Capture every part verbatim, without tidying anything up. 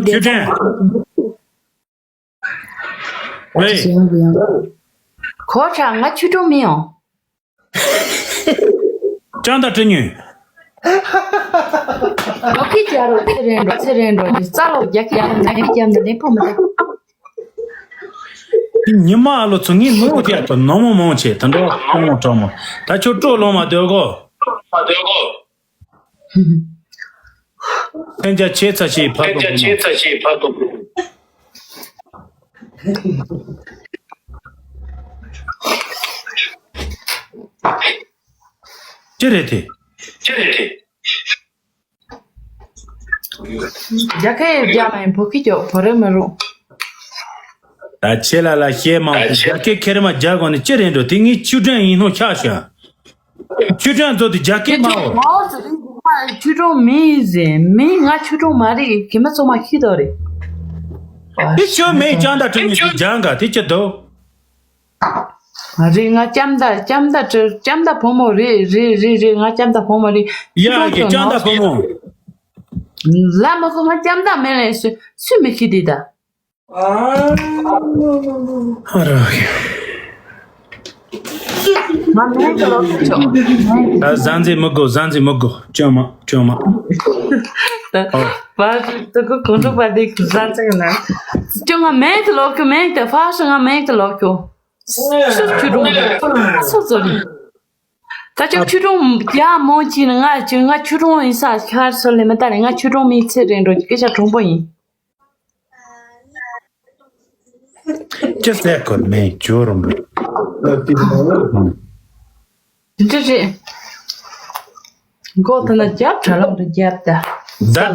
ཆུ་ཕྲན། ཝེ། གོ་ཆ་ང་ཆུ་གྲོང་མི་ཡོང་། ཅང་ད་ཁྲི་ཉུན། ལོ་ཁི་ཅ་རོ་ཚེ་རེ་འགྲོ་ཚེ་རེ་འགྲོ་གི་རྩ་ལོ་རྒྱག་གི་ཡང་ང་ཡི་རྒྱབ་ནས་ལེན་པོ་མི་ཐེག་ཉི་མ་ཨ་ལོ་ཚོ་ངའི་ནོར་བུ་དེ་ཡག་པ་ནོར་མོ་མོ་ཆེ་ད་འགྲོ་ཀྲོ་མོ་ཀྲོ་མོ། ད་ཁྱོད་སྤྲོ་ལོང་མ་སྡོད་གོ། སེམས་ཅན་ཆེ་ཚ་ཞིག་ཕར་ཐོག་ཕྱི་རེད་དེ། ཅི་རེད་དེ། རྒྱ་སྐད་རྒྱག་མ་ཡིན་བོད་སྐད་རྒྱོག་བོད་རེད་མ་རུང་། ད་ཆེ་ལ་ལ་བཤད་མང་པོ་རྒྱ་སྐད་ཁེར་མ་རྒྱག་གོ་ནི་ཅི་རེད་འགྲོ་དེ་ངའི་ཆུ་ཕྲན་ཡིན་ནོ་ཆགས་ཤག་ཆུ་ཕྲན་ཚོ་དེ་རྒྱ་སྐད་མ་འོ། ཆུ་གྲོང་མི་ཟེ་མི་ང་ཆུ་གྲོང་མ་རེད་གི་མ་ཚོ་མ་ཤི་དོ་རེད། དེ་ཆོ་མེད་ཅང་ད་ཁྲི་ཉིས་ཀྱི་ལྗང་ག་དེ་ཅི་འདུག་རེད་ང་ལྕམ་ད་ལྕམ་ད་ལྕམ་ད་བུ་མོ་རེད་རེད་རེད་རེད་ང་ལྕམ་ད་བུ་མོ་རེད། ཡ་གི་ལྕམ་ད་བུ་མོ། ལ་མ་ཁོ་ང་ལྕམ་ད་མེད་ལས་སུ་སུ་མི་ཤི་དེ་ད། ཨ་ར་ཡ། ང་མེད་ཀྱི་ལོག་ཆོག་ཨ་བཟང་རྩེ་མི་དགོས་བཟང་རྩེ་མི་དགོས་ཅོ་མ་ཅོ་མ། ད་བར་དུ་ཀོ་གོ་འགྲོ་པ་དེ་བཟང་རྩེ་ལ་ཅོ་ང་མེད་ཀྱི་ལོག་ཆོག་མེད་ཀྱི་ཕ་ཤ་ང་མེད་ཀྱི་ལོག་ཆོག་སུ་ཆུ་གྲོང་སུ་ཚོ་རེད། ད་ཅོ་ཆུ་གྲོང་རྒྱ་མོ་ཅི་ནི་ང་ཅི་ང་ཆུ་གྲོང་ཡིན་ས་ཤར་སོ་ལེ་མི་ད་ནི་ང་ཆུ་གྲོང་མི་ཚེ་རིང་འགྲོ་སྐད་ཆ་གྲོང་པོ་ཡིན། ཅི་ཟེར་གོ་མེད་ཇོ་རུ་མ། འདི་རེད། མགོ་ཐ་ན་རྒྱབ་དྲ་ལམ་དུ་རྒྱབ་ད། ཟླ་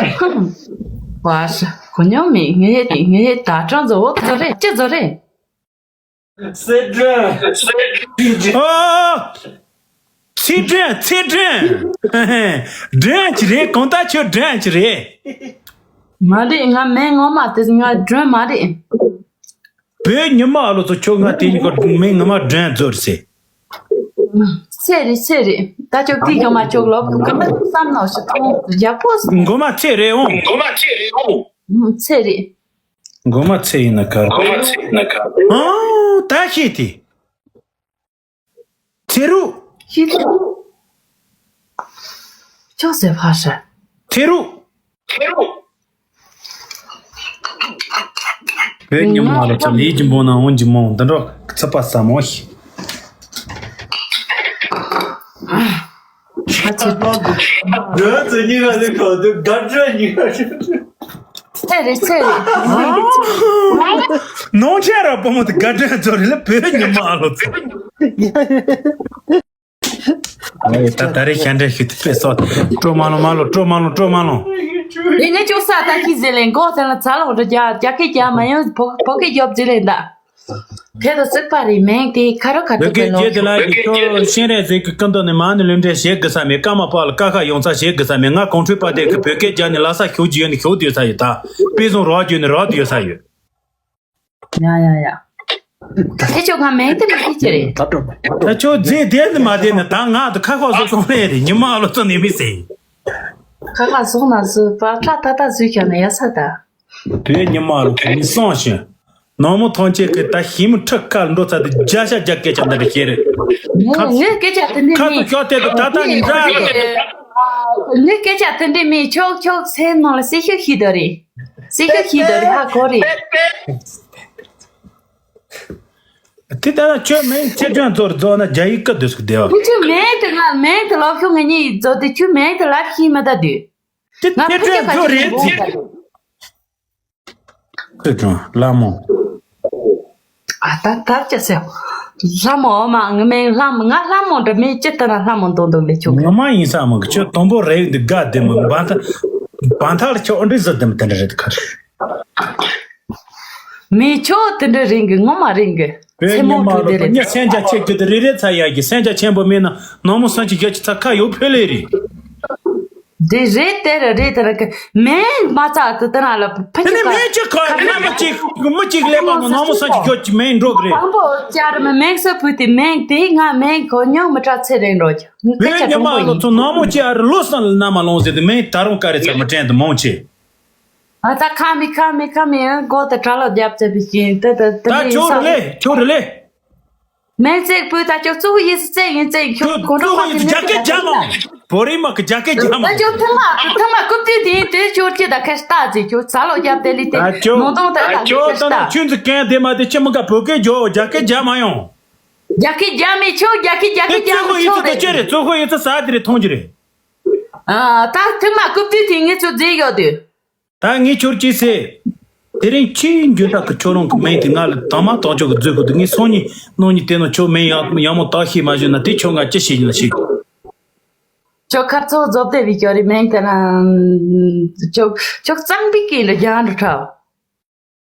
སྒྲོན། བ་ས་གོ་མྱོང་མེད་ངས་ངས་ད་གྲང་ཟོ་བོ་ཚོ་རེད་ཅི་ཟོ་རེད། སེ་སྒྲོན། ཨོ། ཚེ་སྒྲོན་ཚེ་སྒྲོན། སྒྲོན་གྱི་རེད་གང་ལྟར་ཁྱོད་སྒྲོན་གྱི་རེད། མ་རེད་ང་མིང་ངོ་མ་དེ་ང་སྒྲོན་མ་རེད། བོད་ཉི་མ་ཨ་ལོ་ཚོ་ཁྱོད་ང་དེ་ཉིད་ཀྱི་མིང་ངོ་མ་སྒྲོན་ཟེར་ཟེར། ཚེ་རེད་ཚེ་རེད་ད་ཁྱོད་ཀྱིས་ཡོང་མ་ཁྱོད་ལོབ་གང་ལ་བསམ་ནོ་ཞིག་མཐོང་རྒྱ་ཕོ། མགོ་མ་ཚེ་རེད་འོང་། མགོ་མ་ཚེ་རེད་འོང་། ཚེ་རེད། མགོ་མ་ཚེ་ཡིན་ན་གར། མགོ་མ་ཚེ་ཡིན་ན་གར། ཨང་། ད་ཤེས་ཏེ། ཚེ་རུ། ཤེས་ཏེ། ཅོག་ཟེར་ཕ་ཧྲ། ཚེ་རུ། ཚེ་རུ། བོད་ཉི་མ་ལ་ཙམ་ཡིད་ཀྱི་འབོ་ན་འོན་གྱི་མོ་འདི་འདྲ་ཚ་པ་ས་མོ་ཞིག་ཨ་ཙི། འགྲོ་ཚོ་གཉིས་ཀ་ནི་གང་དུ་དགའ་སྤྲོ་གཉིས་ཀ་ཞིག་ཚེ་རེད་ཚེ་རེད། ནོར་ཆེ་ར་བུ་མོ་དེ་དགའ་སྤྲོ་ཚོ་རེད་ལ་བོད་ཉི་མ་ཨ་ལོ་ཚོ། ཨེ་ད་ད་རེས་ཤ་འདྲ་ཞིག་ཏུ་ཕེབས་སོ། སྤྲོ་མ་ལོང་མ་ལོ་སྤྲོ་མ་ལོང་སྤྲོ་མ་ལོང་། ཨེ་ནས་ཅོག་ས་ད་ཁི་ཟེར་ལེ་མགོ་དེ་ལ་ཚ་ལོ་ར་རྒྱ་རྒྱ་སྐད་རྒྱ་མ་ཡོང་བོ་བོ་སྐད་རྒྱོབ་ཟེར་ལེ་འདའ། དེ་དུ་བརྩིགས་པ་རེད་མིང་དེ་ཁ་རོ་ཁ་བོད་ཐུག་པའི་སྐད་ལོ་རྒྱུ་དེ་ལ་ཡི་ཏོ་ཤེས་རེད་ཟེར་གི་ཀུན་ཏོ་ནས་མ་ནི་ལུས་འདྲེན་བྱེད་དགོས་ས་མེད་ཀ་མ་པ་ལ་ཀ་ཁ་ཡོང་ཚ་བྱེད་དགོས་ས་མེད་ང་གོང་ཁྲོས་པ་དེ་གི་བོད་སྐད་རྒྱ་ནི་ལ་ས་ཞུགས་རྒྱུ་ཡོད་ནི་ཞུགས་དུས་ས་ཡོད་ད། དཔེ་བཟང་རོགས་རྒྱུ་ནི་རོགས་དུས་ས་ཡོད། ཡ་ཡ་ཡ། དེ་ཆོ་ང་མེད་དེ་མི་ཤེས་ཀྱི་རེད། ད་ཆོ་རྫས་དེ་ནི་མ་དེ་ནི་ད་ང་དུ་ཁ་ཁ་བཟོ་སོང་རེད་རེད་ཉི་མ་ལོ་ཚོ་ནི་མི་ཟེར། ཁ་ཁ་བཟོ་ན་བཟོ་པ་ཁྲ་ཏ་ཏ་བཟོས་ཀྱང་ན་ཡ་ས་ད། དེ་ཉི་མ་ལོ་ཚོ་ནི་སོང་ཞིང་། ནང་མོ་ཐོན་ཆེད་ཀྱི་ད་ཞིམ་ཁྲི་ཁ་འགྲོ་ཚ་དེ་རྒྱ་ཤ་རྒྱ་སྐད་ཆ་འདི་རེད་ཤེས་རེད། ངས་ངས་སྐད་ཆ་དེ་འདྲ་ཁ་མིན། ཚོ་ཤོག་དེ་དུ་ད་ད་ནི་འདྲ་རེད། ངས་སྐད་ཆ་དེ་འདྲ་མིན་ཆོག་ཆོག་སེམས་ནང་ལ་སེ་ཤུ་ཤི་དོ་རེད། སེ་ཤུ་ཤི་དོ་རེད་ཧ་གོ་རེད། དེ་ལྟ་ན་ཁྱོད་མིང་ཚེ་སྒྲོན་ཚོར་རྫོགས་ན་རྒྱ་ཡིག་སྐད་དུ་ཟུག་བདེ་བ། ཁྱོད་མིང་དེ་ང་མིང་དེ་ལབ་ཤོག་ང་གཉིས་རྫོགས་དེ་ཁྱོད་མིང་དེ་ལབ་ཤེས་མ་ད་དུས། དེ་ང་ཚེ་ཕ་སྒྲོན་ཚོ་རེད་ཚེ། ཚེ་སྒྲོན་ལྷ་མོ། ཨ་ད་ད་ཅི་ཟེར། ལྷ་མོ་འོ་མ་ང་མིང་ལྷ་མོ་ང་ལྷ་མོ་འདྲ་མིན་ཅི་ལྟ་ན་ལྷ་མོ་འདོན་འདུག་ལས་ཆོག་གི། ངོ་མ་ཡིན་ས་མ་གི་ཁྱོད་དང་པོ་རེད་འདི་དགའ་བདེ་མོ་འབའ་ཐ་འབའ་ཐ་ལ་ཁྱོད་འདྲི་ཟ་བདེ་མོ་དེ་འདྲ་རེད་ཁར། མི་ཆོ་དེ་འདྲ་རིང་གི་ངོ་མ་རིང་གི། བོད་ཉི་མ་ལོ་ཚེ་མོ་གྲོས་དེ་རེད། ཉི་སེམས་ཅན་ཆེ་རྒྱུ་དེ་རེ་རེ་ཚ་ཡ་གི་སེམས་ཅན་ཆེན་པོ་མིན་ན་ནང་མོ་སང་གི་རྒྱ་ཆི་ཚ་ཁ་ཡོད་ཕེ་ལེ་རེད། དེ་རེད་དེ་རེད་རེད་དེ་རེད་གི་མེད་མ་ཚ་དེ་དེ་ན་ལ་ཕ་དེ་ཆི་ནི་ཁ་མེད་ཅི་ཁ་ཁ་ལ་མ་ཅིག་མི་ཅིག་ལེ་པ་མོ་ནང་མོ་སང་གི་རྒྱ་ཆི་མེད་འགྲོ་གི་རེད། དང་པོ་ཅར་མི་མེད་ས་ཕུ་དེ་མེད་དེ་ང་མེད་གོ་ཉོ་མི་དྲག་ཚེ་རིང་འགྲོ་གི་ངི་སྐད་བོད་ཆ་ཉི་མ་གྲོང་པོ་ལོ་ཡིན། ཚོ་ནང་མོ་ཅི་ཨ་རི་ལོ་སང་ལ་ན་མ་ལོང་ཟེར་དེ་མེད་ད་རུང་ཀ་རེ་ཚ་མི་དྲན་དུ་མོང་ཆེ། ཨ་ད་ཁ་མི་ཁ་མི་ཁ་མི་ཨ་མགོ་དེ་གྲ་ལ་རྒྱབ་བྱས་པའི་ཤིང་དེ་དེ་དེ་ད་མི་ཁྱོད་རེ་ལས་ཁྱོད་རེ་ལས། མེད་ཚེ་བུ་ད་ཁྱོད་གཙོ་བོ་ཡིན་ཚེ་ཡིན་ཚེ་ཁྱོད་ཁྱོད་ཁོང་ཁྲོ་གཙོ་བོ་ཁ་ཡིན་ཚེ་རྒྱ་སྐད་རྒྱབ་མ། བོད་རིགས་མ་གི་རྒྱ་སྐད་རྒྱབ་མ། ད་ཁྱོད་ཐུ་མ་ཐུ་མ་རྐུབ་སྟེགས་དེ་ཡིན་དེ་ཁྱོད་ཀྱི་ད་ཁ་ལྟ་ཚེ་ཁྱོད་ཚ་ལོ་རྒྱབ་དེ་ལི་དེ་ད་ཁྱོད་ནོ་དོང་ད་ད་ད་ཁྱོད་ཁ་ལྟ། ད་ཆུན་ཚེ་གན་དེ་མ་དེ་ཁྱི་མི་ག་བོད་སྐད་རྒྱོ་རྒྱ་སྐད་རྒྱབ་མ་ཡོང་། རྒྱ་སྐད་རྒྱབ་མེད་ཁྱོད་རྒྱ་སྐད་རྒྱ་དེ་སྐད་རྒྱབ་གཙོ་བོ་མེད་ཡིན་ཚེ་ཁྱོད་ད་རེད། ཅི་རེད། གཙོ་བོ་ཡིན་ཚེ་ས་དེ་རེད་མཐོང་རྒྱུ་རེད། ཨ་ད་ཐུ་མ་རྐུབ་སྟེགས་དེ་ངེད་ཚོ་རྫིག་ཡོད་དུས། ད་ངས་ཁྱོད་ཅི་ཟེར། དེ་རིང་ཁྱིའི་འགྱུར་ཐག་གི་ཁྱོད་རང་གི་མིང་དེ་ང་ལ་དང་མ་དང་ཆོག་གི་བརྫུས་གི་འདུག་ངས་སང་ཉིན་གནངས་ཉིན་དེ་ནང་ཁྱོད་མིང་ཡག་ཡག་མོ་བཏགས་ཤེས་མ་བྱུང་ན་དེ་ཁྱོད་ང་ཅི་བྱེད་ཀྱི་ན་ཤེས། ཁྱོད་ཁ་ཚོ་རྫོབ་བསྡད་པའི་ཁྱོད་རི་མིང་དེ་ན་ཁྱོད་ཁྱོད་གཙང་པའི་སྐད་ལ་རྒྱག་འགྲོ་ཁྲ།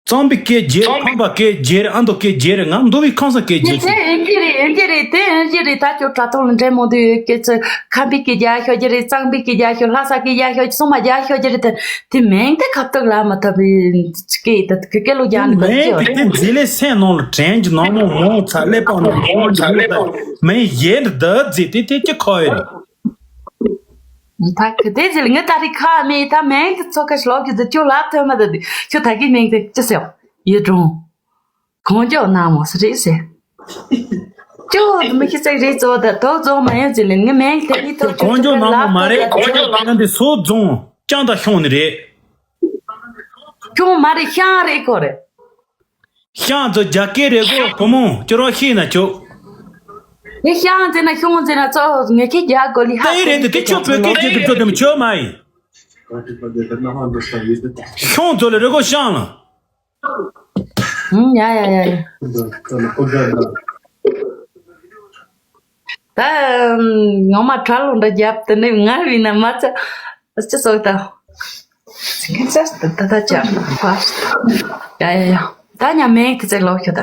གཙང་པའི་སྐད་རྒྱལ་ཁམས་པ་སྐད་རྒྱལ་ཨ་མདོ་སྐད་རྒྱལ་ང་མདོ་བའི་ཁམས་སངས་སྐད་རྒྱལ་དེ་ཨེ་འདི་རེད། ཨེ་འདི་རེད། དེ་ཨེ་འདི་རེད། ད་ཁྱོད་དྲ་ཐོག་ལ་འདྲེ་མོ་འདུག་སྐད་ཚོད་ཁམས་པའི་སྐད་རྒྱག་ཤོག་རྒྱུ་རེད། གཙང་པའི་སྐད་རྒྱག་ཤོག་ལྷ་ས་སྐད་རྒྱག་ཤོག་སོ་མ་རྒྱག་ཤོག་རྒྱུ་རེད། དེ་དེ་མིང་དེ་ཁ་ཐུག་ལ་མ་ཐབས་སྐད་དེ་སྐད་ལོ་རྒྱག་ནི་མིང་གི་དེ་དེ་མཛེས་ལེ་སེམས་ནང་ལ་དྲན་གྱི་ནང་མོ་ངོ་ཚ་ཀླད་པ་ནང་ཁོང་གི་ལུགས་དང་མིང་གཞན་འདི་མཛེས་དེ་དེ་ཅི་ཁོ་ཡོད་རེད། ད་གི་དེ་ཟེར་ངས་ད་རི་ཁ་མེད་ད་མིང་དེ་ཚོ་ཁ་ཤ་ལོག་གི་དེ་ཁྱོད་ལབ་ཐོན་མ་ད་དེ་ཁྱོད་ད་གི་མིང་དེ་ཅི་ཟེར་ཡོད་རུང་། གང་ལྕོགས་ནག་མོ་སུ་རེད་ཟེར། ཅོ་མི་ཤི་ཚེག་རེད་ཙོ་ད་དོ་རྫོང་མ་ཡོད་ཟེར་ལེ་ངའི་མིང་དེ་ཡིད་ཐོག་ཅོ་གང་ལྕོགས་ནག་མོ་མ་རེད། ལ་དེ་ཚོ་རྫོང་ཅང་ད་ཤོང་ནི་རེད། ཤོང་མ་རེད་ཤང་རེད་ཁོ་རེད། ཤང་ཚོ་རྒྱ་སྐད་རེད་གོ་བུ་མོ་ཁྱོད་རང་ཤེས་ན་ཆོག་ངས་ཤང་ཟེར་ན་ཤོང་ཟེར་ན་ཙོ་ངས་ཁྱེད་རྒྱ་གོ་ལི་ཧ་ད་ཡིན་རེད་དེ་དེ་ཁྱོད་བོད་སྐད་ཀྱི་གི་ཚོ་དེ་མ་ཆོད་མ་ཡིན། ཤོང་ཚོ་ལ་རེད་གོ་ཤང་ལ། ཡ་ཡ་ཡ་ཡ། ད་ངོ་མ་གྲྭ་ལོ་འདྲ་རྒྱབ་དེ་ནས་ངར་བས་ན་མ་ཚ་ཅི་ཟོག་ད། ང་ཚ་ད་ད་ད་ཅག་ཕ། ཡ་ཡ་ཡ། ད་ཉ་མེད་ཁི་ཚེ་ལོག་ཁྱོད་ད།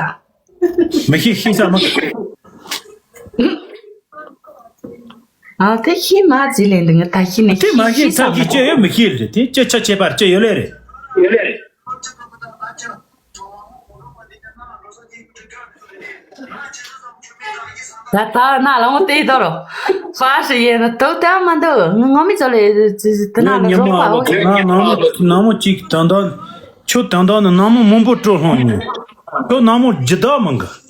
མི་ཤེས་ཤེས་ས་མ། ཨ་དེ་ཤི་མ་ཟི་ལེན་འདི་ང་ད་ཤི་ནས་དེ་མ་ཤི་ཤེས་ས་ཚར་གི་ཅི་ཡོད་མི་ཤེས་རེད་དེ་ཅི་ཆ་ཆད་པར་ཅི་ཡོད་ལེ་རེད། ད་ད་ན་ལ་མོ་དེ་དོ་རོ། ཧྥ་ཤི་ཡེ་ན་དོ་ད་མ་འདུག་ངོ་མི་ཚོ་ལེ་དེ་ན་ལ་ཉི་མ་ལོ་ཚོ་ན་ནང་མོ་ནང་མོ་གཅིག་ད་འདོན། ཁྱོད་ད་ལྟ་ནི་ནང་མོ་མང་པོ་སྤྲོ་ལྷུང་ཡིན། ཁྱོད་ནང་མོ་ཇི་ལྟར་མང་གི།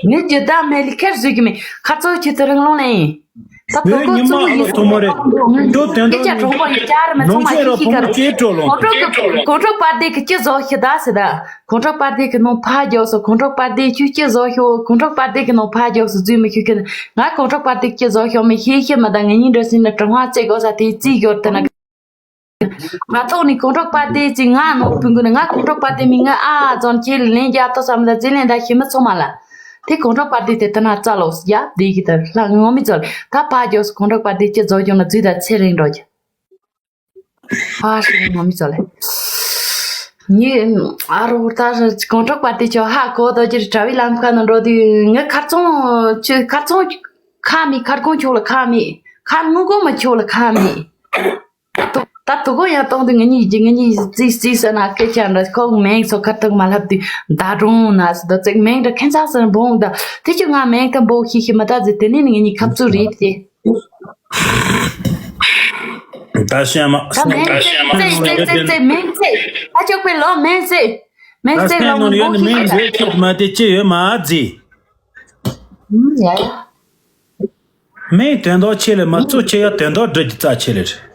ངས་ཇི་ལྟར་མེད་ལི་ཁེར་བཟོས་ཀྱི་མེད་ཁ་ཚོ་ཁྱོད་ཚོ་རང་ལོང་ལེན་ཡིན། ད་བོད་དོ་ཉི་མ་ཨ་ལོ་ཐོ་མོ་རེད། ཁྱོད་དོན་དག་སྐད་ཆ་གྲོང་པ་ཡི་ཅར་མེད་ཚང་མ་ལོང་ཤེས་རོགས་ཁྱི་ཁྱི་བུ་མོ་གར་སྐྱེས་སྤྲོ་ལོང་། གོང་ཁྲོ་གི་གོང་ཁྲོ་པར་དེ་གི་ཅི་བཟོ་ཤི་ད་སི་ད། གོང་ཁྲོ་པར་དེ་གི་ནང་ཕ་རྒྱོགས་སོ་གོང་ཁྲོ་པར་དེ་ཁྱོད་ཅི་བཟོ་ཤོ་གོང་ཁྲོ་པར་དེ་གི་ནང་ཕ་རྒྱོགས་སོ་བཟོས་མི་ཤེས་ཀི་ང་གོང་ཁྲོ་པར་དེ་ཅི་བཟོ་ཤོ་མི་ཤེས་ཤི་མ་ད་ངེད་གཉིས་འདྲ་སི་ནི་གྲང་བ་རྩེ་དགོས་ས་དེ་རྩིས་ཡོད་དེ་ན། ང་ཐོག་ནས་གོང་ཁྲོ་པར་དེ་ཅི་ང་ནོར་ཕུན་གུ་ནས་ང་གོང་ཁྲོ་པར་དེ་མི་ང་ཨ་ཙོན་ཁྱེད་ལེན་རྒྱ་ཏོ་ས་མི་ད་རྩིས་ལེན་ད་ཤི་མི་ཚོ་མ་ལ། དེ་གོང་ཁྲོ་པར་དེ་དེ་ད་ན་རྩ་ལོག་ཡ་དེ་གི་ད་ལྷ་ངོ་མི་ཚོ་ལ་ད་ཕ་རྒྱོགས་སོ་གོང་ཁྲོ་པར་དེ་ཅི་བཟོ་ཤོ་ན་རྩིས་ད་ཚེ་རིང་འགྲོ་རྒྱུ། ཧ་ཧྲི་ངོ་མི་ཚོ་ལེ། ངའི་ཨ་རོ་ད་གོང་ཁྲོ་པར་དེ་ཆོ་ཧ་གོ་དོ་ཅི་རི་དྲ་བའི་ལམ་ཁ་ནང་འགྲོ་དུས་ངའི་ཁར་ཚོང་ཆུ་ཁར་ཚོང་ཁ་མི་ཁར་གོང་ཆོག་ལ་ཁ་མི་ཁར་དངུལ་གོང་མ་ཆོག་ལ་ཁ་མི། ད་དུ་གོ་ཡང་གཏོང་དུས་ངེད་གཉིས་ཀྱི་ངེད་གཉིས་རྩིས་རྩིས་ཟེར་ན་སྐད་ཆ་འདྲ་ཁོ་མིང་ཚོ་ཁ་ཐུག་མ་ལྷབ་དུས་ད་གྲོང་ན་སི་ད་ཙིག་མིང་འདྲ་ཁན་ཚག་ཟེར་འབོང་ད་དེ་ཆུ་ང་མིང་ད་འབོ་ཤི་ཤི་མ་ད་ཟེར་དེ་ནས་ངེད་གཉིས་ཁབ་ཚུ་རེད་དེ། ད་ཤ་མ། ད་མེན་ཚེ་ཚེ་ཚེ་ཚེ་ཚེ་མེན་ཚེ། ཨ་ཅོག་པའི་ལོ་མེན་ཚེ། མེན་ཚེ་ལོ་མོ་ཤི་ཤི་ད། མ་དེ་ཅི་ཡོད་མ་ཨ་ཛི། ཡ་ཡ། མེན་དོན་དག་ཆེ་ལེ་མ་གཙོ་ཆེ་ཡ་དོན་དག་སྒྲུབ་ཀྱི་རྩ་ཆེ་ལེ་རེད།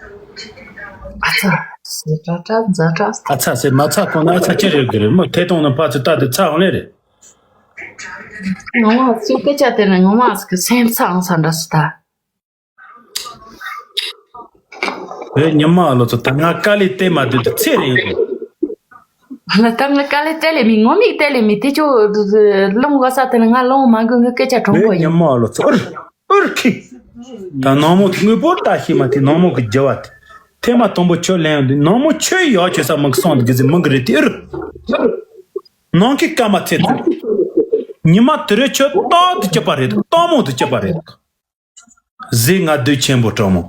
ཨ་ཚ། སི་ཏྲ་ཏྲ་ཛ་ཏྲ། ཨ་ཚ་སི་མ་ཚ་ཁོ་ན་ཨ་ཚ་ཅི་རེད་གི་རེད་མོ་ཐེ་གཏོང་ནི་ཕ་ཚོ་ལྟ་དུ་ཚ་འོང་ལེ་རེད། ངོ་མ་ཚུལ་སྐད་ཆ་དེ་ནི་ངོ་མ་ཟིག་གི་སེམས་ཚ་འོང་ས་འདྲ་སི་ད། བོད་ཉི་མ་ལོ་ཚོ་ད་ང་དཀའ་ལས་བལྟས་མ་སྡོད་དུ་ཚེ་རིང་རེད། ད་ང་དཀའ་ལས་བལྟས་ལས་མི་ངོ་མིག་བལྟས་ལས་མི་དེ་ཆོ་ལོང་གོ་ས་དེ་ནི་ང་ལོང་མ་དགོས་ངའི་སྐད་ཆ་གྲོང་པོ་བོད་ཉི་ཡིན། མ་ལོ་ཚོ་ཨུར་ཨུར་ཁི། ད་ནང་མོ་དངོས་པོ་ལྟ་ཤེས་མ་དེ་ནང་མོ་གི་རྒྱུ་བ་དེ་ཐེངས་མ་དང་པོ་ཆོས་ལེན་ཡོང་དུས་ནང་མོ་ཆོས་ཡག་ཆོས་ས་མང་གི་སོང་དུ་གི་ཟི་མང་གི་རེད་དེ་ཨུར། ནང་གི་སྐར་མ་ཚེ་ཚོ་ཉི་མ་དེ་རེ་ཆོས་ཏོག་དུ་སྐྱིད་པ་རེད་ཏོག་མོ་དུ་སྐྱིད་པ་རེད། གཟིགས་ང་བདུད་ཆེན་པོ་སྤྲང་མོ།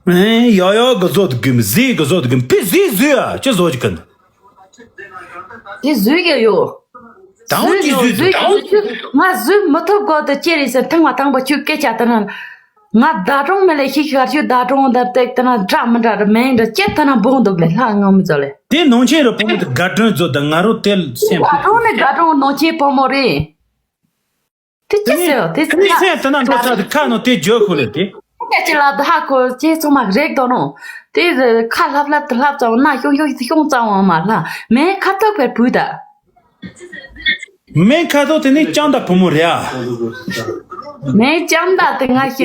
ཨེ་ཡག་ཡག་གི་བཟོ་དུ་གིམ་གཟིགས་གི་བཟོ་དུ་གིམ་ཕི་གཟིགས་གཟིགས་ཨ་ཅི་བཟོ་ཅི་གི་འདུག་དེ་བཟོས་ཀྱི་ཡོད། དང་གི་བཟོས་དུ་ང་བཟོས་མི་ཐུབ་གོ་དུ་ཅི་རེད་ཟེར་ཐེངས་མ་དང་པོ་ཁྱོད་སྐད་ཆ་དེ་རང་ ང་ཟླ་གྲོང་མི་ལས་ཤིག་ཤར་ཤུ་ཟླ་གྲོང་འདབ་ཏེག་ཏེ་ན་འདྲ་མི་འདྲ་ར་མེང་འདྲ་ཅེ་ཏེ་ན་བོང་འདུག་ལས་ལྷ་ངོ་མི་ཚོ་ལས། དེ་ནང་ཆེན་རུ་བུ་མོ་དེ་དགའ་སྒྲོན་ཚོ་དང་ང་རོ་དེ་སེམས། ཟླ་གྲོང་ནས་དགའ་གྲོང་ནང་ཆེན་བུ་མོ་རེད། དེ་ཅི་ཟེར་དེ་ཟེར་ན། སེམས་དེ་ན་འགྲོ་ས་དེ་ཁ་ནང་དེ་བརྗོད་ཁུལ་ལས་དེ། ཁྱེད་ཀྱི་ལ་ད་ཧ་གོ་ཅེ་ཚང་མ་རེག་དོ་ནོ། དེ་ཁ་ལྷབ་ལྷབ་ཏུ་ལྷབ་ཙམ་ན་ཤོང་ཤོང་ཤོང་ཙམ་བ་མ་ལྷ་མེ་ཁ་ཐོག་པའི་བུ་ད། མེ་ཁ་ཐོག་དེ་ནི་ལྕམ་དང་བུ་མོ་རེད་ཨ། མེ་ལྕམ་དང་དེ་ང་ཤ་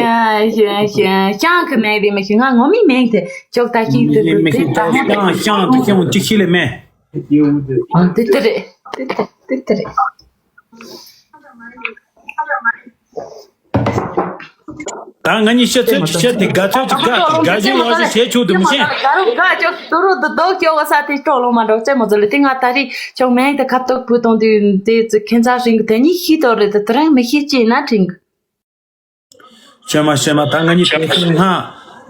ཤ་ཤ་ཤང་གི་མེ་རེད་མི་ཤི་ང་ངོ་མི་མེ་དེ་ཅོག་ད་ཤིང་དེ་དེ་མི་ཤི་ད་ཤང་ཤང་དུ་ཤང་ཅི་ཤི་ལེ་མེ། དེ་དེ་རེད། དེ་དེ་དེ་དེ་རེད། ད་ང་གཉིས་ཤི་ཚོད་ཀྱི་ཤི་དེ་དགའ་ཚོད་ཀྱི་དགའ་དེ་དགའ་བཞིན་ཡག་བཞིན་བྱེད་ཆོག་དུ་མི་ཤེས། དགའ་རུ་དགའ་ཅོག་དུ་རུ་དུ་དོག་ཀྱོག་ག་ས་དེ་སྤྲོ་ལོ་མ་འགྲོ་ཙེ་མོ་ཚོ་ལས་དེ་ང་ད་རེས་ཅོག་མེང་དེ་ཁ་ཐོག་བུ་གཏོང་དུས་དེ་ཙི་ཁྱེད་ཚ་རིང་གི་དེ་གཉིས་ཤི་དོ་རེད་དེ་དེ་རིང་མི་ཤི་ཅི་ན་དྲིང་གི། ཤེས་མ་ཤེས་མ་ད་ང་གཉིས་དེ་ཤི་སྔ་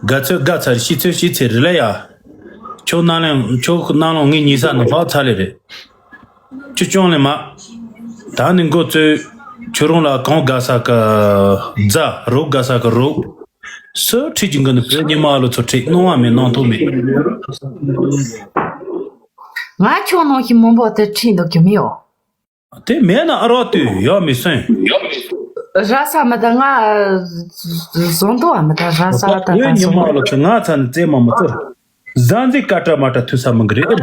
དགའ་ཚོད་དགའ་ཚར་ཤི་ཚོད་ཤི་ཚེ་རི་ལ་ཡ། ཁྱོད་ནང་ལོང་ཁྱོད་ནང་ལོང་ངའི་ཉེ་ས་ནང་ལྷག་ཚར་ལེ་རེད། ཅི་ཅོང་ལེ་མ། ད་ནི་འགོ་ཚོས་ཁྱོད་རང་ལ་གང་དགའ་ས་གི་རྫ་རོགས་དགའ་ས་གི་རོགས། སུ་ཁྲིད་ཀྱི་འགི་ནི་བོད་ཉི་མ་ལོ་ཚོ་ཁྲིད་གནང་བ་མེད་གནང་ཐོག་མེད། ང་ཁྱོད་ནང་བཞིན་མང་པོ་དེ་ཁྲིད་འདུག་གི་མི་ཡོ། དེ་མེད་ན་ཨ་རོག་དུས་ཡོད་མི་སོན། ར་ས་མི་ད་ང་བཟོ་འདུག་ཨ་མི་ད་ར་ས་ད་ད་བོད་ཉི་མ་ལོ་ཚོ་ང་ཚ་ནི་རྩེད་མ་མི་ཚོར། ཟ་འཛི་ཀ་ཏྲ་མ་ཏྲ་ཐུ་ས་མི་འགི་རེད།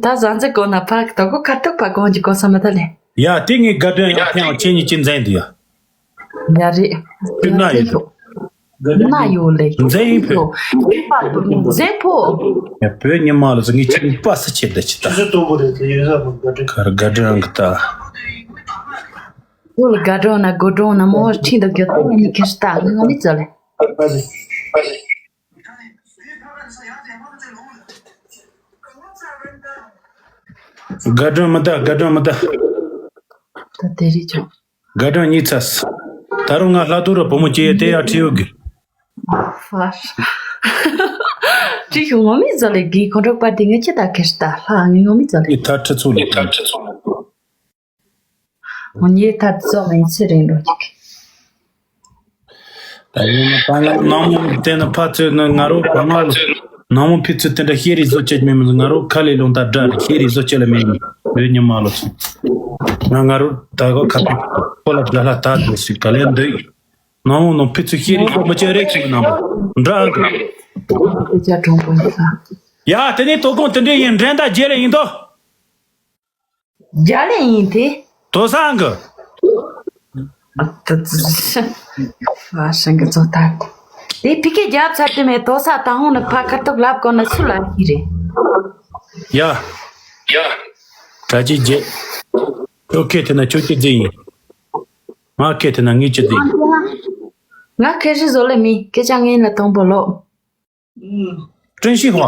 ད་ཟ་འཛི་གོ་ན་ཕ་ད་གོ་ཁ་ཐུག་ཕ་གོང་གི་གོ་ས་མ་ད་ལེ། ཡ་དེ་ངའི་དགའ་སྟོན་ཡང་ཐེངས་ཁྱེད་གཉིས་ཀྱི་མཛད་འདི་ཡ། ཡ་རེད། དེ་ན་ཡོད་དོ། ན་ཡོད་ལེ། མཛད་ཡིན་ཕོད། མཛད་ཕོད། ཡ་བོད་ཉི་མ་ལ་ཟེར་ངས་ཁྱེད་པ་སི་ཆེ་ད་ཅི་ད། ཁར་དགའ་སྟོན་གི་ད། བོད་ལ་དགའ་སྒྲོན་ན་དགོད་སྒྲོན་ན་མོ་ཁྲིད་འདུག་རྒྱུ་ད་ངས་ནི་ཁེར་ད་ངས་ངོ་མི་ཚོ་ལེ། དགའ་སྒྲོན་མི་ད་དགའ་སྒྲོན་མི་ད། ད་དེ་རིགས་ཆོག་དགའ་སྒྲོན་གཉིས་ཚ། ད་རུང་ང་ལྷ་ཐུག་ར་བུ་མོ་སྐྱེ་ཡས་དེ་ཡར་ཁྲིད་ཡོད་གི། ཧྥ། ཁྲིད་ཤོག་ངོ་མི་ཚོ་ལེ་གི་ཁོང་ཁྲོ་པ་དེ་ངས་ཁྱེད་ད་ཁེར་ད་ལྷ་ངས་ངོ་མི་ཚོ་ལེ། ངས་ད་ཁྲི་ཚོ་ལེ། ངས་ད་ཚོ་མིན་ཚེ་རིང་འགྲོ་ཅིག་ད་ཡིན་ན་པང་ལ་ནང་མོ་དེ་ན་ཕ་ཚོད་ན་ང་རོ་པང་ལ་ནང་མོ་ཕི་ཚོད་དེ་འདྲ་ཤེས་རིག་བཟོ་བྱེད་མི་མི་ང་རོ་ཁ་ལས་ལུང་ད་འདྲ་རེད་ཤེས་རིག་བཟོ་བྱེད་ལ་མི་ཡིན་བོད་ཉི་མ་ལོ་ཚོད་ང་ང་རོ་ད་གོ་ཁ་ཁོ་ལ་དགྲ་ལྷ་ད་འདུག་ཞིག་ག་ལས་འདུག་ནང་མོ་ནང་ཕི་ཚོད་ཤེས་རིག་བཟོ་མི་བྱེད་རེད་ཅིག་ནང་འདྲ་འདུག་ཅ་གྲོང་པོ་ཡིན་ས། ཡ་དེ་ནས་དོ་དགོང་དེ་འདྲ་ཡིན་འགྲན་ཟླ་རྒྱལ་ལ་ཡིན་དོ། རྒྱ་ལས་ཡིན་ཏེ། དོ་སང་གི། ཨ་ཤང་གི་ཚོ་ད། དེ་ཕི་ཀེ་རྒྱབ་ཚར་དེ་མེད་དོ་ས་ད་ཧོང་ནི་ཕ་ཁ་ཐུག་ལབ་གོ་ནི་སུ་ལ་ཡི་རེད། ཡ། ཡ། གྲ་ཅི་རྒྱལ། ཁྱོད་ཁེ་ཐེ་ན་ཁྱོད་ཀྱི་རྫི་ཡིན། ང་ཁེ་ཐེ་ན་ངའི་ཀྱི་རྫི་ཡིན། ང་ཁེ་ཧྲི་བཟོ་ལེ་མི་སྐད་ཆ་ངན་ལ་དང་པོ་ལོ། ཀྲིན་ཤི་ཧྭ།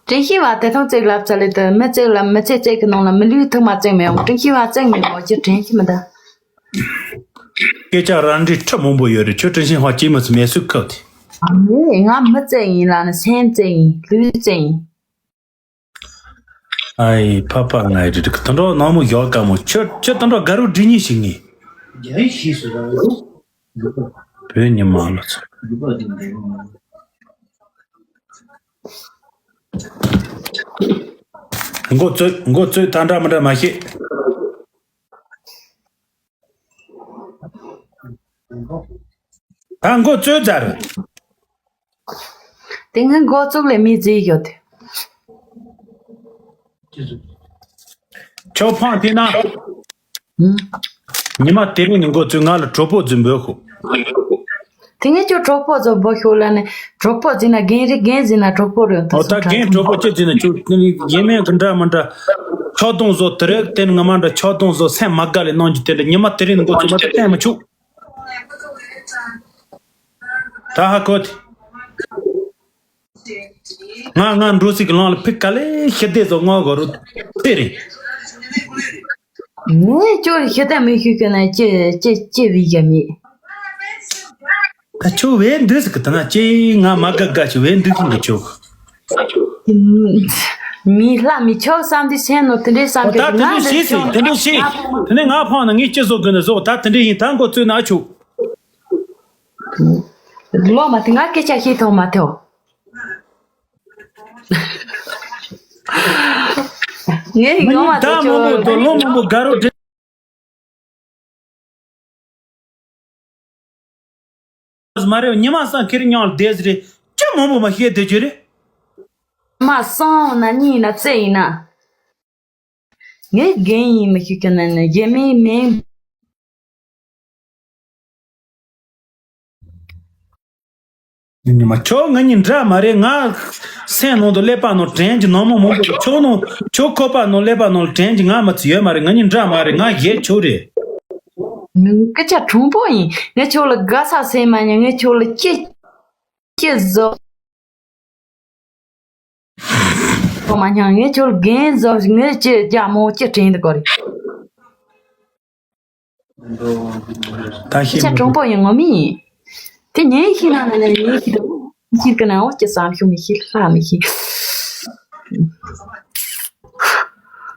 ཀྲིན་ཤི་ཧྭ་དེ་ཐང་བརྩེགས་ལབ་ཙ་ལེ་དུ་མི་བརྩེགས་ལ་མི་ཚེ་བརྩེགས་ཀྱི་ནང་ལ་མི་ལུས་ཐུག་མ་བརྩེགས་མི་ཡོང་ཀྲིན་ཤི་ཧྭ་བརྩེགས་མི་ཡོང་ཅི་ཀྲིན་ཤི་མི་འདའ། སྐད་ཆ་རང་འདྲི་ཁྲི་མང་པོ་ཡོད་རེད་ཁྱོད་ཀྲིན་ཤི་ཧྭ་ཅི་མི་ཚེ་མེད་སུ་ཁབ་དེ། ཨ་མེ་ང་མི་བརྩེགས་ཡིན་ལ་ནི་སེམས་བརྩེགས་ཡིན་ལུས་བརྩེགས་ཡིན། ཨའི་ཕ་ཕ་ང་ཡི་རིགས་དང་འགྲོ་ནང་མོ་ཡོག་དཀའ་མོ་ཁྱོད་ཁྱོད་དང་འགྲོ་དགའ་རུ་འདྲི་ཉིན་ཞིག་ངེས། རྒྱ་ཡིག་ཤེས་སུ་ར་ཡོད། བོད་ཉི་མ་ལོ་ཚོད། འགོ་བཙུགས་འགོ་བཙུགས་ད་འདྲ་མི་འདྲ་མ་ཤེས། ད་འགོ་བཙུགས་ཚར། དེ་སྔ་འགོ་བཙུགས་ལས་མི་རྫི་ཡོད། ཁྱོད་ཕངས་དེ་ན། ཉི་མ་དེ་རིང་ནས་འགོ་བཙུགས་ང་ལ་གྲོགས་པོ་རྫུན་འབོད་ཤོག་དེ་ངས་ཁྱོད་གྲོགས་པོ་ཚོ་འབོད་ཤོག་ལ་ནས་གྲོགས་པོ་རྫུན་ན་རྒན་རིགས་རྒན་རྫུན་ན་གྲོགས་པོ་རེད་ད། ཨོ་ད་རྒན་གྲོགས་པོ་ཅི་རྫུན་ན་ཁྱོད་ཡིན་མིན་གི་འདྲ་མི་འདྲ། ཆག་སྡང་བཟོ་དེ་རེད་དེ་ནི་ངོ་མ་འདྲ་ཆག་སྡང་བཟོ་སེམས་མ་དགའ་ལས་གནང་རྒྱུ་དེ་ལ་ཉི་མ་དེ་རིང་ནས་འགོ་བཙུགས་མ་ད་བསྟན་མི་ཆུག་ད་ཧ་གོ་དེ། ང་ང་འགྲོ་སྲིད་ཀྱི་ལང་ལ་ཕི་ག་ལེ་ཤི་བདེ་བཟོ་ང་གོ་རུ་དེ་རེད། ངས་ཁྱོད་ཤི་བདེ་མི་ཤི་གི་ན་ཅི་ཅི་ཅི་བི་ག་མི། ད་ཁྱོད་བས་འདུག་ཟིག་གི་ད་ན་ཅི་ང་མ་དགའ་དགའ་ཆུ་བས་འདུག་ཤིང་གི་ཆུ། མི་ལྷ་མི་ཆོག་བསམ་དུས་སེམས་ནང་དེ་འདྲའི་བསམ་ཨོ་ད་གི་དེ་ང་འདྲ་ཟེར་ཞིག་ཟེར་ཆོག་དེ་འདྲ་ཞིག་དེ་ནས་ང་ཕངས་ན་ངས་ཅི་བཟོ་དགོས་ན་བཟོ། ད་དེ་འདྲ་ཡིན། ད་འགོ་བཙུགས་ན་ཨ་ཆུ། ལོ་མ་དེ་ང་སྐད་ཆ་བཤད་ཐོག་མ་ཐོག་ངས་ངོ་མ་ད་དེ་མང་པོ་ཆོག་དོ་ལོ་མང་པོ་དགའ་རོགས་འདྲེ། མ་རེད། ཉི་མ་སང་ཁྱེད་རང་མཉམ་ལ་བསྡད་ཟེར་རེད། ཅི་མང་པོ་མ་བཤད་བསྡད་རྒྱུ་རེད། མ་སང་ན་གཉིས་ན་རྩེ་ཡིན་ན། ངས་རྒན་ཡིན་མི་ཤེས་ཀི་ན་ན་རྒན་མིན་མིན། ཉི་མ་ཁྱོད་ང་གཉིས་འདྲ་མ་རེད། ང་སེམས་ནང་དུ་ཀླད་པ་ནང་དྲན་གྱི་ནང་མོ་མང་པོ་ཁྱོད་ནང་ཁྱོད་ཁོག་པ་ནང་ཀླད་པ་ནང་ལ་དྲན་གྱི་ང་མི་ཚེ་ཡོད་མ་རེད། ང་གཉིས་འདྲ་མ་རེད། ང་གཞན་ཁྱོད་རེད། ངའི་སྐད་ཆ་དྲང་པོ་ཡིན། ངས་ཁྱོད་ལ་དགའ་ས་སེམས་མ་ཉན། ངས་ཁྱོད་ལ་ཅི་ཅི་བཟོ། ཁོ་མ་ཉན། ངས་ཁྱོད་ལ་རྒན་བཟོ། ངས་ཅི་རྒྱ་མོ་ཅི་དྲན་འདུག་གོ་རེད། ད་ཤེས་ཤ་མི་དྲང་པོ་ཡིན་ངོ་མི་ཡིན། དེ་ཉན་ཤེས་ན་ནི་ཉན་ཤེས་དང་ཤེས་ཀི་ན་འོ་ཅི་བསམ་ཤུགས་མི་ཤེས་ལྷ་མི་ཤེས།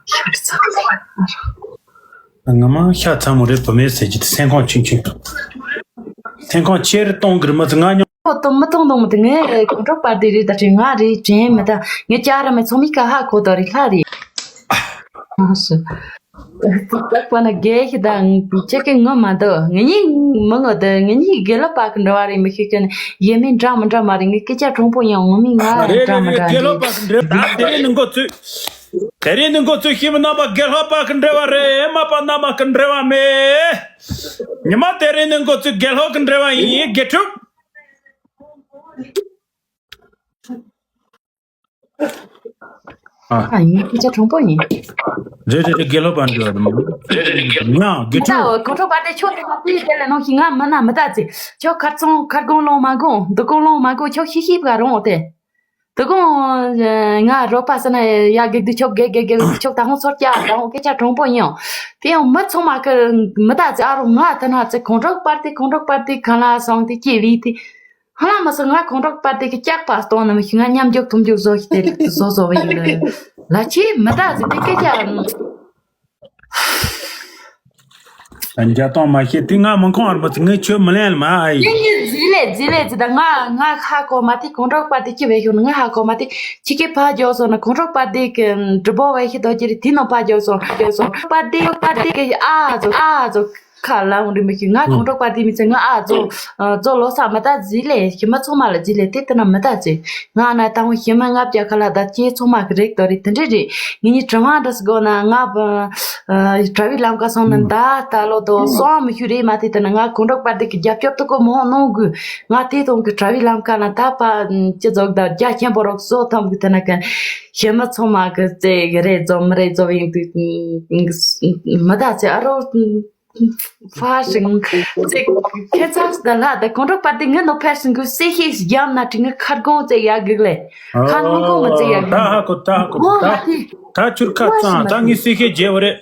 ཤ་ཚ། ང་མ་ཤ་ཚ་མོ་རེད། བུ་མེད་ཟེར་གྱི་དེ་སེམས་ཁོང་ཆུང་ཆུང་། སེམས་ཁོང་ཆེར་གཏོང་གི་རེད། མ་ཚོ་ང་ཉོ། ཁོ་ཏོ་མི་ཐོང་ཐོང་མི་དེ་ངས་གོང་འགྲོ་པར་དེ་རེད། ད་ཁྲི་ང་རེད་དྲན་མི་ད། ངས་ཅག་ར་མེད་ཚོ་མི་ཀ་ཧ་གོ་དོ་རེད་ལྷ་རེད། ཨ་སུ། ད་པ་ན་རྒས་ཤི་ད་ཁྱེད་ཀྱི་ངོ་མ་འདུག་ངེད་གཉིས་མི་ངོ་ད་ངེད་གཉིས་དགེ་ལོ་པ་གི་འདྲ་བ་རེད་མི་ཤེས་ཀྱི་ན་ཡེ་མི་འདྲ་མི་འདྲ་མ་རེད། ངས་སྐད་ཆ་དྲང་པོ་ཡང་ངོ་མི་ང་རེད་འདྲ་རེད་མི་རེད། འདྲ་དགེ་ལོ་རེད། པ་གི་འདྲ་ད་དེ་རིང་ནི་འགོ་ཚུགས། དེ་རིང་ནི་འགོ་ཚུགས་ཤི་མི་རྣམ་པ་དགེ་ལོ་པ་གི་འདྲ་བ་རེད། མ་པ་རྣམ་པ་གི་འདྲ་བ་མེད། ཉི་མ་དེ་རིང་ནི་འགོ་ཚུགས་དགེ་ལོ་གི་འདྲ་བ་ཡིན། དགེ་ཕྲུག་ཨ། ཨ་ཡིན། སྐད་ཆ་དྲང་པོ་ཡིན། རེད་རེད་རེད། དགེ་ལོ་པ་འདྲ་བ་རེད་མ། རེད་རེད་རེད། དགེ་ལོ་པ་ང་དགེ་ཕྲུག་ད་གོ་ཁྲོ་པ་དེ་ཆོ་དེ་མ་དེ་དེ་ལ་ནང་ཞིག་ང་མི་ན་མི་ད་ཚེ་ཆོ་ཁར་ཚོང་ཁར་གོང་ལོང་མ་གོང་འདི་གོང་ལོང་མ་གོང་ཆོ་ཤི་ཤི་བ་རང་འོ་དེ། དེ་གོང་ང་རོགས་པ་ཟེར་ན་ཡ་གེགས་དུ་ཆོ་གེ་གེ་གེ་ཆོ་ད་ཧོང་ཚོར་ཀྱ་ད་ཧོང་སྐད་ཆ་དྲང་པོ་ཡིན། དེ་ཡང་མི་ཚང་མ་གི་མི་ད་ཚེ་ཨ་རོ་ང་ད་ན་ཚེ་ཁོང་ཁྲོ་པར་དེ་ཁོང་ཁྲོ་པར་དེ་གང་ལ་སོང་དེ་སྐྱེ་བི་དེ། ཧ་ལམ་མ་སོང་ང་ཁོང་ཁྲོ་པར་དེ་གི་སྐྱག་པ་གཏོང་ནམ་ཤི་ང་མཉམ་འཇོག་ཐུམ་འཇོག་བཟོ་ཤི་དེ་རིགས་བཟོ་བཟོ་བ་ཡིན་ལ་ལ་ཆེ་མི་ད་ཟི་དེ་སྐད་ཆ། རྒྱ་སྟོང་མ་ཤེས་དེ་ང་མི་ཁོང་བར་མ་ཚི་ངའི་ཆོས་མི་ལེན་ལ་མ་ཨ་ཡི། ངས་ངས་ཟི་ལེ་ཟི་ལེ་ཟི་ད་ང་ང་ཧ་གོ་མ་དེ་ཁོང་ཁྲོ་པར་དེ་ཅི་བས་ཤོག་ན་ང་ཧ་གོ་མ་དེ་ཁྱི་སྐད་ཕ་རྒྱོག་སོང་ན་ཁོང་ཁྲོ་པར་དེ་གི་འབྲི་བོ་བས་ཤི་དོ་ཅི་རི་དེ་ནང་ཕ་རྒྱོག་སོང་རྒྱོག་སོང་པར་དེ་པར་དེ་གི་ཨ་ཟོ་ཨ་ཟོ། ཁ་ལ་འོང་རི་མི་ཤི་ང་ཁོང་ཁྲོ་པར་དེ་མི་ཚེ་ང་ཨ་ཛོ་ཛོ་ལོ་ས་མི་ད་ཟི་ལེ་ཤི་མ་ཚོ་མ་ལ་ཟི་ལེ་དེ་དེ་ན་མི་ད་ཟི་ང་ན་ད་ཧོ་ཤི་མ་ང་བྱ་ཁ་ལ་ད་ཅེ་ཚོ་མ་གི་རེག་དོ་རི་དེ་འདྲེ་རི་ངི་ནི་དྲི་བ་འདྲ་སི་གོ་ན་ང་བ་དྲ་བའི་ལམ་ཁ་སོང་ན་ད་ད་ལོ་དོ་སོང་མི་ཤུ་རེ་མ་དེ་དེ་ན་ང་ཁོང་ཁྲོ་པར་དེ་གི་རྒྱབ་སྐྱོར་དུ་གོ་མོ་ནོ་གུ་ང་དེ་དོང་གི་དྲ་བའི་ལམ་ཁ་ན་ད་པ་ཅི་ཛོག་ད་རྒྱ་ཆེན་པོ་རོག་སོ་ཐམ་གི་དེ་ན་གན་ཤི་མ་ཚོ་མ་གི་ཙེ་གི་རེ་ཛོ་མི་རེ་ཛོ་བ་ཡིན་དུ་མི་ད་ཙེ་ཨ་རོ། ཕར་ཞིག་ཚིག་ཁྱེད་ཚང་ཟླ་ལྷ་དང་ཁོང་ཁྲོ་པ་དེ་ངའི་ནོ་ཕར་ཞིག་གི་སེ་ཤེས་རྒྱབ་ན་དྲི་ངའི་ཁར་གོང་ཙེ་ཡག་གི་ལེ། ཁར་ལོང་གོང་མ་ཙེ་ཡག་གི་ད་ཧ་གོ་ད་ཧ་གོ་ད་ད་ཁྱུར་ཁ་ཙང་ད་ངའི་སེ་ཤེས་རྒྱལ་བ་རེད།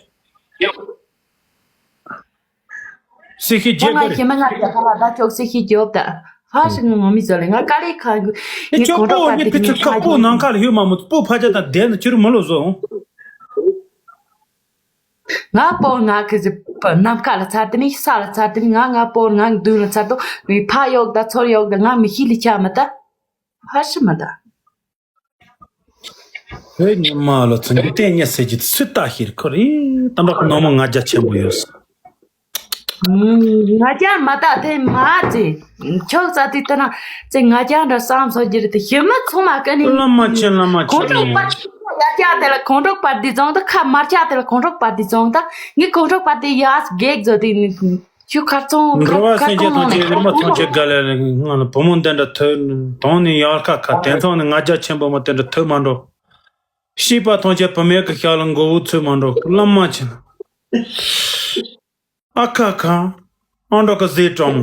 སེ་ཤེས་རྒྱལ་གི་རེད། ཁྱེད་མ་ང་ད་ཁ་ལ་ད་ཅོག་སེ་ཤེས་རྒྱོབ་ད་ཕར་ཞིག་ངོ་མི་ཟོ་ལེ་ང་ཀ་ལེ་ཁ་གི་ངའི་ཁོང་ཁྲོ་པ་དེ་གི་ངའི་ཁ་གི་ངའི་ཁ་གི་ངའི་ཁ་གི་ངའི་ཁ་གི་ངའི་ཁ་གི་ངའི་ཁ་གི་ངའི་ཁ་གི་ངའི་ཁ་གི་ངའི་ཁ་གི་ང་པོ་ང་ཁི་ཟི་ནམ་མཁའ་ལ་ཚར་དེ་མི་ས་ལ་ཚར་དེ་མི་ང་ང་པོ་ང་མདུན་ལ་ཚར་དོ་བི་ཕ་ཡོག་ད་ཚོར་ཡོག་ད་ང་མི་ཤི་ལི་ཆ་མི་ད་ཧ་ཤི་མི་ད། ཧེ་ཉི་མ་ལ་ཚུན་གི་ལྟས་ཉེ་ཟེར་གྱི་སུ་ལྟ་ཤེར་ཁོ་རེ་ཏམ་རག་ནོ་མོ་ང་རྒྱ་ཆེན་པོ་ཡོད། ང་རྒྱ་མ་ད་དེ་མ་ཚེ་ཆོག་ཙ་དུས་ལྟ་ན་ཚེ་ང་རྒྱ་འདྲ་བསམ་སོ་རྒྱུ་རེད་དེ་ཤི་མི་ཚོ་མ་ཀ་ནི་བླ་མ་ཆེན་བླ་མ་ཆེན་ཁོང་ཁྲོ་པ་ཡར་རྒྱ་དེ་ལ་ཁོང་ཁྲོ་པ་དེ་བཙོང་ད་ཁ་མར་རྒྱ་དེ་ལ་ཁོང་ཁྲོ་པ་དེ་བཙོང་ད་ངའི་ཁོང་ཁྲོ་པ་དེ་ཡར་གེགས་བཟོ་དེ་ནི་ཁྱུ་ཁར་ཚོང་འགྲོ་བ་ཁར་སེང་གེ་ཁོང་ཐང་ནང་ཆེན་རི་མོ་ཐང་ཆེན་དགའ་ལེ་ང་ལ་བུ་མོ་འདི་འདྲ་ཐོས་དོང་ནི་ཡར་ཁ་ཁ་དེ་ཚང་ནི་ང་རྒྱ་ཆེན་པོ་མ་དེ་འདྲ་ཐོས་མ་འགྲོ། ཤིས་པ་ཐང་ཆེན་བུ་མེད་གི་ཤ་ལ་མགོ་བོ་ཚོས་མ་འགྲོ་བླ་མ་ཆེན། ཨ་ཁ་ཁ། ཨ་འགྲོ་གི་ཟས་བཀྲམ།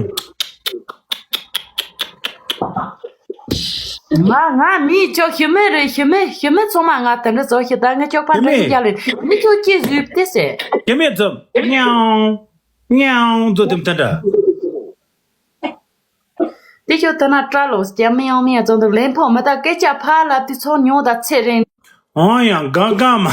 ང་ང་མི་ཅོག་ཤི་མི་རེད་ཤི་མི་ཤི་མི་ཚང་མ་ང་དེ་འདྲ་ཚོ་ཤི་ད་ངས་ཅོག་པ་འདྲ་ཤི་རྒྱ་ལེ་མི་ཅོག་ཅི་ཟུབ་དེ་ཟེར། ཤི་མི་ཛོབ་ཉའོ་ཉའོ་ཛོ་དེམ་དེ་འདྲ། དེ་ཁྱོད་ཐ་ན་སྐྲ་ལོ་སྐྱ་མི་ཡང་མི་ཡང་ཙོང་དུ་ལན་ཕོག་མི་ད་སྐད་ཆ་ཕར་ལབ་དུས་ཚོགས་ཉུང་ད་ཚེ་རིང་། ཨང་ཡང་གང་གང་མ།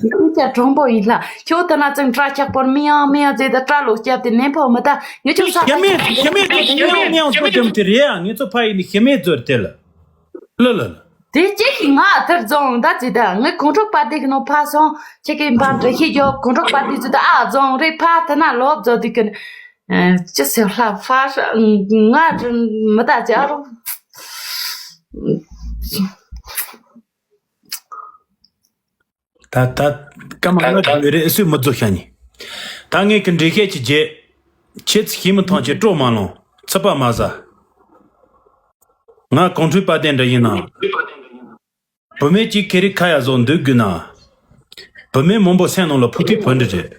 ཁྱོད་ཀྱ་གྲོང་པོ་ཡིན་ལ། ཁྱོད་ད་ན་ཙང་སྐྲ་ཆག་པོར་མི་ཡང་མི་ཡང་ཟེར་ད་སྐྲ་ལོ་སྐྱབས་ཏེ་ནན་པོ་མི་ད་ངས་ཁྱོད་ས་ཞི་མེད་ཞི་མེད་དུ་དེ་མི་ཡང་མི་ཡང་ཚོ་དེམ་དེ་རེད་ཡ། ངས་ཚོ་ཕ་ཡིན་ནི་ཞི་མེད་ཚོར་དེ་ལ་ལ་ལ་ལ། དེ་གཅིག་གིས་ང་ཐར་རྫོང་ད་ཙི་ད་ངས་གོང་ཁྲོག་པ་དེ་གི་ནང་ཕ་སོང་ཁྱེད་ཀྱི་འབའ་འདྲ་ཤེས་རྒྱོ་གོང་ཁྲོག་པ་དེ་ཙི་ད་ཨ་རྫོང་རེ་ཕ་ཐ་ན་ལོབ་རྫོ་དེ་ཀི་ཅི་སེ་ལྷ་ཕ་ང་མི་ད་ཅི་ཨ་རོ། ད་ད་སྐར་མ་ལྔ་དེ་ཡོད་རེད། སུས་མི་རྫོགས་ཤ་ཉེ། ད་ངས་ཀྱི་འགྲེལ་བཤད་ཀྱི་རྗེས། ཁྱེད་ཚོ་ཤི་མི་ཐང་ཆེ་སྤྲོ་མ་ལོང་། ཚིག་པ་མ་ཟ། ང་གོང་ཁྲོས་པ་དན་འདྲ་ཡིན་ན། བུད་མེད་ཀྱི་ཁེ་རི་ཁ་ཡ་བཟོ་འདུག་དགོས་ན། བུད་མེད་མང་པོ་སེམས་ནང་ལ་ཕུག་ཐིག་བུ་འདྲ་རེད།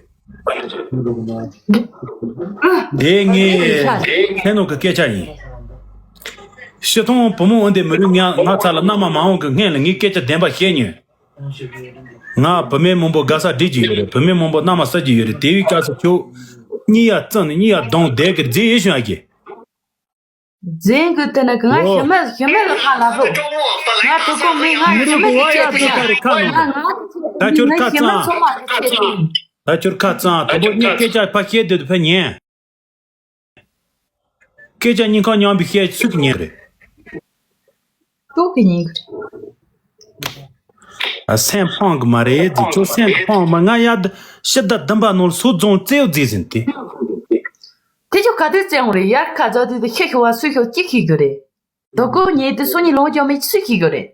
དེ་ངའི་སེམས་ནང་གི་སྐད་ཆ་ཡིན། སྤྱིར་བཏང་བུ་མོ་འོན་ཏེ་མི་རུང་ང་ང་ཚ་ལ་མནའ་མ་མ་འོང་གི་སྔན་ལ་ངའི་སྐད་ཆ་བདེན་པ་བཤད་ཉོན། ང་བུད་མེད་མང་པོ་དགའ་ས་སྒྲིག་གི་ཡོད་རེད། བུད་མེད་མང་པོ་མནའ་མ་ཟ་གི་ཡོད་རེད། དེ་བའི་སྐབས་སུ་ཁྱོད་གཉིད་ཡ་བཙིམ་ནས་གཉིད་ཡ་གདོང་བསྡད་གི་རྫི་ཡེ་ཤུ་ཡ་གི། རྫི་གི་དེ་ན་གི་ང་ཞི་མི་ཞི་མི་ལ་ཁ་ལ་ཧོ། ང་དུ་གོ་མི་ང་ཞི་མི་གི་ཆེད་དུ་ཡ། ང་ང་ད་ཁྱོད་ཁ་ཞི་མི་ཚང་མ་གི་ཆེད་དུ། ད་ཁྱོད་ཁ་ཚང་དུ་གོ་ངའི་སྐད་ཆ་ཕ་བཤད་དུས་དུ་ཕ་ཉན། སྐད་ཆ་སྙིང་ཁ་མཉམ་པའི་བཤད་ཚིག་ཉན་རེད། ཏོག་གི་ཉན་གི་རེད། ཨ་སེམས་ཕངས་གི་མ་རེད་ཟེར། ཁྱོད་སེམས་ཕངས་མ་ང་ཡ་ད་ཕྱི་ཟླ་བདུན་པ་ནང་ལ་སོ་རྫོང་རྩེའུ་རྫི་ཟིན་ཏེ། དེ་ཁྱོད་ག་དུས་བཙན་འོང་རེད། ཡར་ཁ་རྫོགས་དུས་དུ་ཤི་ཤི་བ་སུ་ཤོག་ཅི་ཤི་གི་རེད། དོ་གོ་ཉེ་དུ་སོ་ཉི་ལོང་ཅོ་མི་སུ་ཤི་གི་རེད།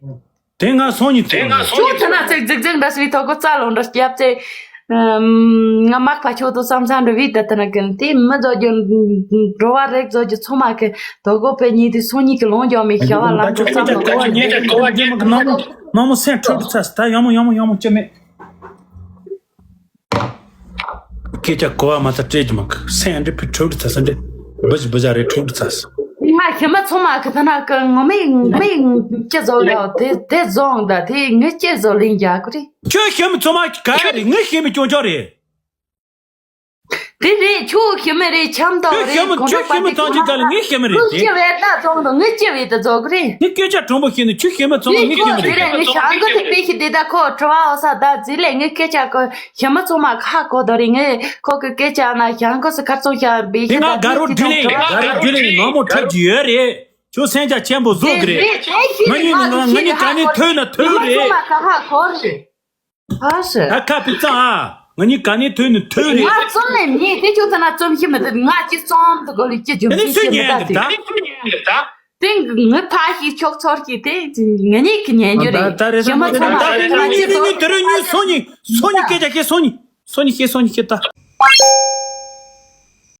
དེ་ང་སོ་ཉི་ཚོ་ནི་ཁྱོད་ཐ་ན་ཙིག་ཙིག་ཙིག་འདྲ་སི་ཐོ་གོ་རྩ་ལོང་འདྲ་སྐྱབས་ཚེ། ང་མག་པ་ཁྱོད་དུ་བསམ་ཚང་འགྲོ་བི་ད་ད་ན་གི་དེ་མི་རྫོགས་རྒྱུ། འགྲོ་བ་རེག་རྫོགས་རྒྱུ་ཚོ་མ་གི་དོ་གོ་པའི་ཉེ་དུ་སོ་ཉི་གི་ལོང་ཅོ་མི་ཤ་བ་ལམ་འགྲོ་ཙམ་ལ་གོ་བ་ཉེ་གོ་བ་ཉེ་མ་གི་ནང་མོ་ནང་མོ་སེམས་ཁྲོད་དུ་ཚ་སི་ད་ཡང་མོ་ཡང་མོ་ཡང་མོ་ཅི་མེད། སྐད་ཆ་གོ་བ་མ་ཚ་སྤྲད་ཀྱི་མ་གི་སེམས་འདྲི་ཕི་ཁྲོད་དུ་ཚ་ས་འདྲི་བུ་ཞི་བུ་ཞ་རེ་ཁྲོད་དུ་ཚ་ས། ང་ཞི་མི་ཚོ་མ་གི་ཐ་ན་གི་ངོ་མི་ངོ་མི་ཅི་བཟོ་ལ་དེ་དེ་བཟོང་ད་དེ་ངི་ཅི་བཟོ་ལིན་རྒྱ་གི་རེད། ཁྱོད་ཞི་མི་ཚོ་མ་གི་ག་རེད། ངི་ཞི་མི་སྐྱོན་ཆོག་རེད། དེ་རེད། ཁྱོད་ཞི་མི་རེད། ཆམ་ཏོག་རེད། ཁྱོད་ཞི་མི་ཁོང་ཁྲོ་ཁྱོད་ཞི་མི་པ་ཐང་ཅིག་ག་ལ་ངས་ཞི་མི་རེད། ཁྱོད་ཅི་བས་ད་བཙོང་དང་ངས་ཅི་བས་ད་བཙོང་གི་རེད། ངས་སྐད་ཆ་དྲང་པོ་བཤད་ན་ཁྱོད་ཞི་མི་ཚང་མ་ངས་ཞི་མི་རེད། ངས་ཁྱོད་དེ་རེད། ངས་ཞང་གི་དེ་པེ་ཤི་དེ་ད་ཁོ་དྲི་བ་འོ་ས་ད་ཟི་ལས་ངས་སྐད་ཆ་གོ་ཞི་མི་ཚང་མ་ཁ་གོ་དོ་རེད། ངས་ཁོ་གི་སྐད་ཆ་ན་ཞང་གི་སི་ཁར་ཚོང་ཞ་པེ་ཤི་ད་དེ་ང་དགའ་རོགས་དྲི་ལེ་དགའ་རོགས་དྲི་ལེ་ནང་མོ་འཁྲབ་ཀྱི་ཡོད་རེད། ཁྱོད་སེམས་རྒྱ་ཆེན་པོ་བཟོ་གི་རེད། ང་གཉིས་ང་གཉིས་ག་ནས་ཐོན་ན་ཐོན་རེད། ཞི་མི་ཚང་མ་ཁ་ཧ་གོ་རེད། ཨ་ཤི། ད་ཁ་ཕི་ཙང་ཨ། ང་གཉིས་ག་ནས་ཐོན་ནས་ཐོན་རེད། ང་རྩོམ་ནས་མིན་དེ་ཁྱོད་ཚ་ན་རྩོམ་ཤི་མི་ཐུབ། ང་ཅི་རྩོམ་དུ་གོ་ལི་ཅི་འཇོམས་ཨ་ནི་ཤི་སུས་ཤི་མི་ཉན་ད་གི་དེ། ད། དེ་ངི་ཕ་ཤི་ཆོག་ཚོར་གི་དེ་ང་གཉིས་ཀྱི་ཉན་རྒྱུ་རེད། ད་རེད་ཞི་མི་ཚང་མ་ད་རེད་ང་གཉིས་ཀྱི་དེ་རུ་ཉུ་སོ་ཉི་སོ་ཉི་སྐད་ཆ་ཤི་སོ་ཉི་སོ་ཉི་ཤི་སོ་ཉི་ཤི་ད།